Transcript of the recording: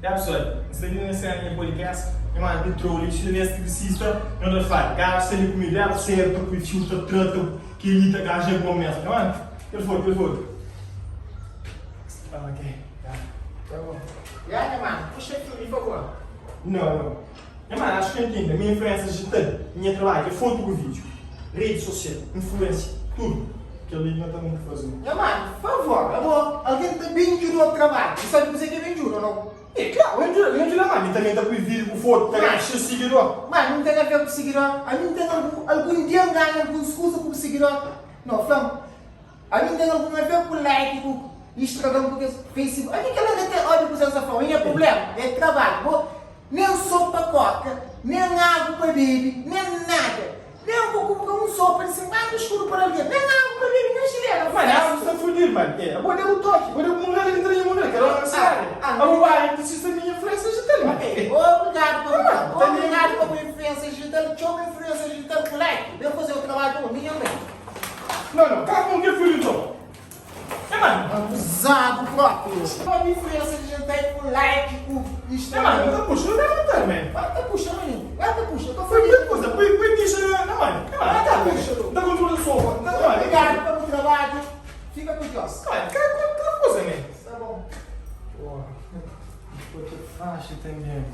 Ya pessoal, N sta li na sena nha podcast, nha mano Petróleo, si eletricista, nhos ta fla, gajo sta li ku mi dera certo, ku fiu ta trata, kel-li ta gajo é bom mesmo, nha mano, kel foto, kel foto. Ok, ya, tá bom. Ya nha mano, puxa fiu di favor. Não, não. Nha mano, acho ki ntende, mi influência digital, nha trabadju é foto ku vídeo, rede social, influência, tudo. Kel-li nha ta nunka faze. Nha mano, favor, abo algen ta ben djuda-u trabadju, bu sabe kuzê ki é ben djuda o nau? É klaru, ben djuda, ben djuda má mi tanbê ta pui vídeo ku foto, ta ganha xis sigidor. Má mi N ten aver ku sigidor? Ami N ten algun, algun dia N ganha alguns kuza ku bu sigidor? Nau, fla-m, ami N ten algun aver ku like, ku Instagram, ku kes Facebook? Ami kel-la N ka ten, obi kuzê N sta fla-u, é nha prubléma, é trabadju, bo nen sopa koka, nen agu pa bebe, nen nada. Nen bo kunpra un sopa di 50 escudo para algen, nen agu pa bebe na xilera. Mano, agu sta fudido, mano. Eh, abo da bu toki, bo da bu mudada ki ta nha mudada, kada un na se área. Abo bai, precisa da minha influência digital, mano. Ok, obrigado pa bu, obrigado pa bu influência digital, txoma influência digital ku like, ben faze o trabalho pa bo, minha mãe. Não, não, ka ku ke fudido nton. É mano. Abusado próprio. Txoma influência digital ku like, ku É mano, nta puxa, não dá vontade, man. Vai ta puxa, maninho. Vai ta puxa, tô Foi fodido. coisa, põe, põe bicha na, na mano. É mano, Vai ta tá, puxa, tu. Tá controla sopa. Tá, mano. Obrigado pa bu trabadju. Fika ku Dios. Mano, ka, ka, ka coisa, man. Sta bom. Porra, ficou que faixa também.